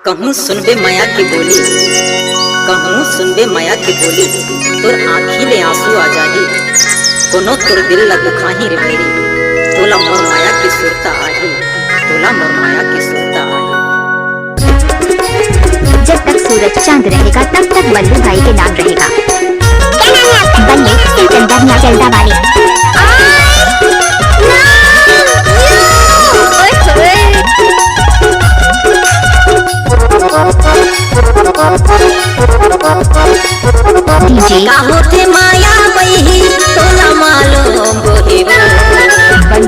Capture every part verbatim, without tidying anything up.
कहूँ सुनबे मया के बोली, कहूँ सुनबे मया के बोली, तोर आँखी ले आँसू आ जाही। कोनो तोर दिल ला दुखाही रे बैरी, तोला मोर मया के सुरता आही, तोला मोर मया के सुरता आही। जब तक सूरज चांद रहेगा, तब तक बल्लू भाई के नाम रहेगा। क्या नाम है आपका? बल्लू सिंह चंदनिया जलदा वाले। I love you। ओए होए। DJ। का होथे माया बहिनी तोला मालूम होही वो?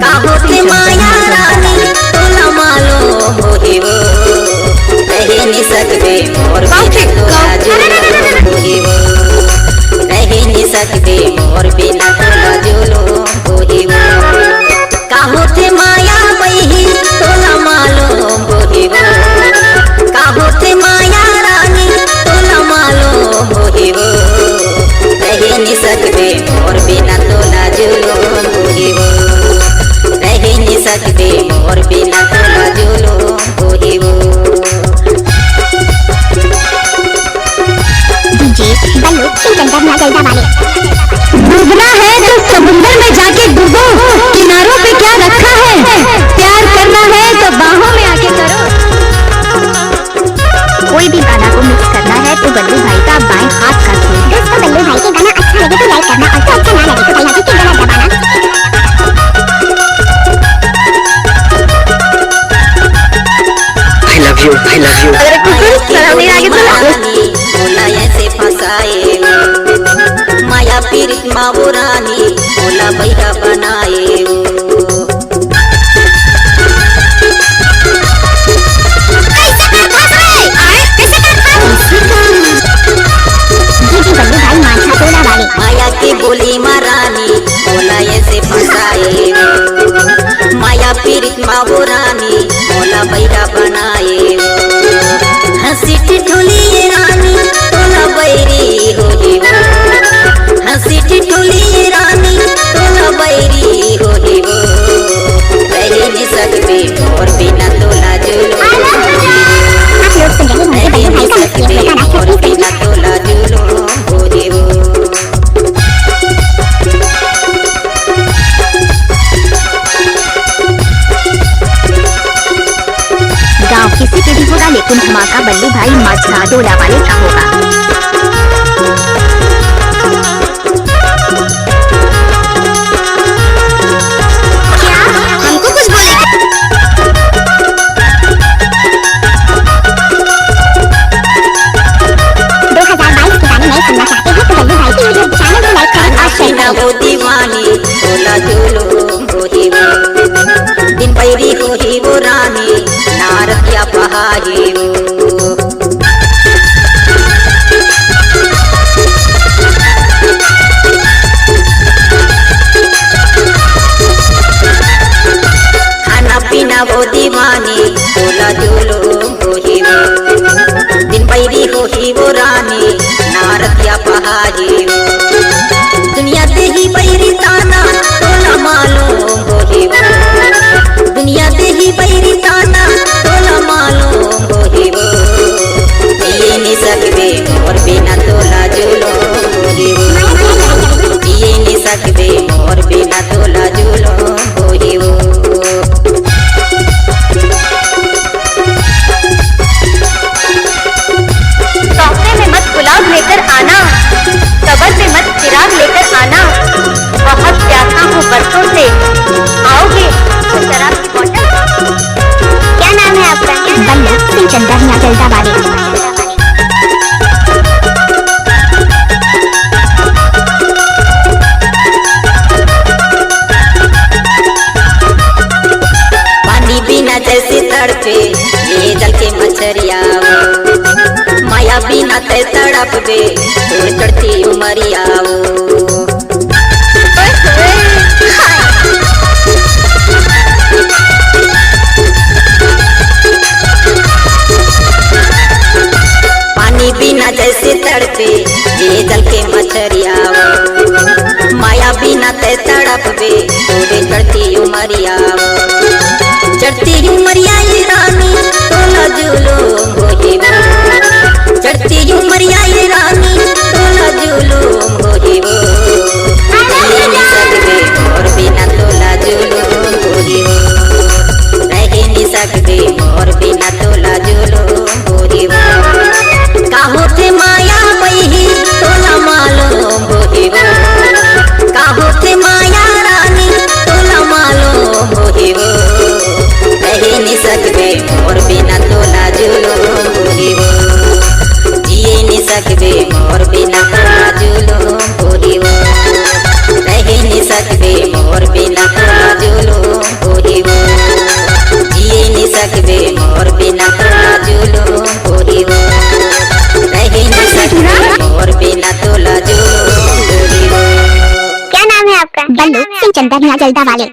का होथे माया रानी तोला मालूम होही वो? रहे नि सकबे मोर बिना तोला जुलूम होही वो। रहे नि सकबे मोर बिना तोला जुलूम होही वो। का होथे माया बहिनी तोला मालूम होही वो? का होथे माया रानी तोला मालूम होही वो? रहे नि सकबे मोर बिना तोला जुलूम होही वो। रहे नि सकबे मोर बिना तोला जुलूम होही वो। DJ बल्लू सिंह चंदनिया जलदा वाले। डूबना है तो समुंदर में जाके डूबो, किनारों पे क्या रखा है, प्यार करना है तो बाहों में आके करो। कोई भी गाना को mix करना है तो बल्लू भाई का बाएं हाथ का खेल। दोस्तों, बल्लू भाई के गाना अच्छा लगे तो like करना और तो अच्छा ना लगे तो भाई हाथी के गला दबाना। I love you, I love you। अगर कुछ शर्म नहीं लगे तो बोला ऐसे फंसाए वो। माया पीरित मा वो रानी, मोला बहिरा बनाए वो। माया के बोली मा रानी, मोला ऐसे फंसाए वो। माया पीरित मा वो रानी, मोला बहिरा बनाए वो। हंसी ठिठोली ये रानी, तोला बैरी होही वो। हंसी ठिठोली ये रानी, तोला बैरी होही वो। रहे नि सकबे मोर बिना तोला जुलूम होही वो। आप लोग सुन रहे हैं रहे नि सकबे मोर बिना तोला जुलूम होही वो। गांव किसी के भी होगा, लेकिन धमाका बल्लू भाई माझा टोला वाले का होगा। क्या हमको कुछ बोले? दो हज़ार बाईस के गाने नए सुनना चाहते हैं तो बल्लू भाई के YouTube channel को like करें और share करें। वो दीवानी, तोला जुलूम होही वो। दिन बैरी होही वो रानी, ना रतिया पहाही वो। खाना पीना वो दीवानी, तोला जुलूम होही वो। दिन बैरी होही वो रानी, ना रतिया पहाही वो। दुनिया देही बैरी ताना, तोला मालूम होही वो। दुनिया देही बैरी ताना, तोला मालूम होही वो। जिए नि सकबे मोर बिना तोला जुलूम होही वो। जिए नि सकबे मोर बिना तोला जुलूम होही वो। तोहफे में मत गुलाब लेकर आना, कबर में मत चिराग लेकर आना। बहुत प्यासा हूँ बरसों से, आओगे तो शराब की बोतल। क्या नाम है आपका? बल्लू सिंह चंदनिया जलदा वाले। पानी बिना जैसे तड़पे ये जल के मछरिया वो। माया बिना तै तड़पबे, तोर चढ़ती उमरिया वो। पानी बिना जैसे तड़पे ये जल के मछरिया वो। माया बिना तै तड़पबे, तोरे चढ़ती उमरिया वो। चढ़ती उमरिया ये रानी, तोला जुलूम होही मोर बिना तोला जुलूम होही वो। जिए नि सकबे मोर बिना तोला जुलूम होही वो। रहे नि सकबे मोर बिना तोला जुलूम होही वो। जिए नि सकबे मोर बिना तोला जुलूम होही वो। रहे नि सकबे मोर बिना तोला जुलूम होही वो। क्या नाम है आपका? बल्लू सिंह चंदनिया जलदा वाले।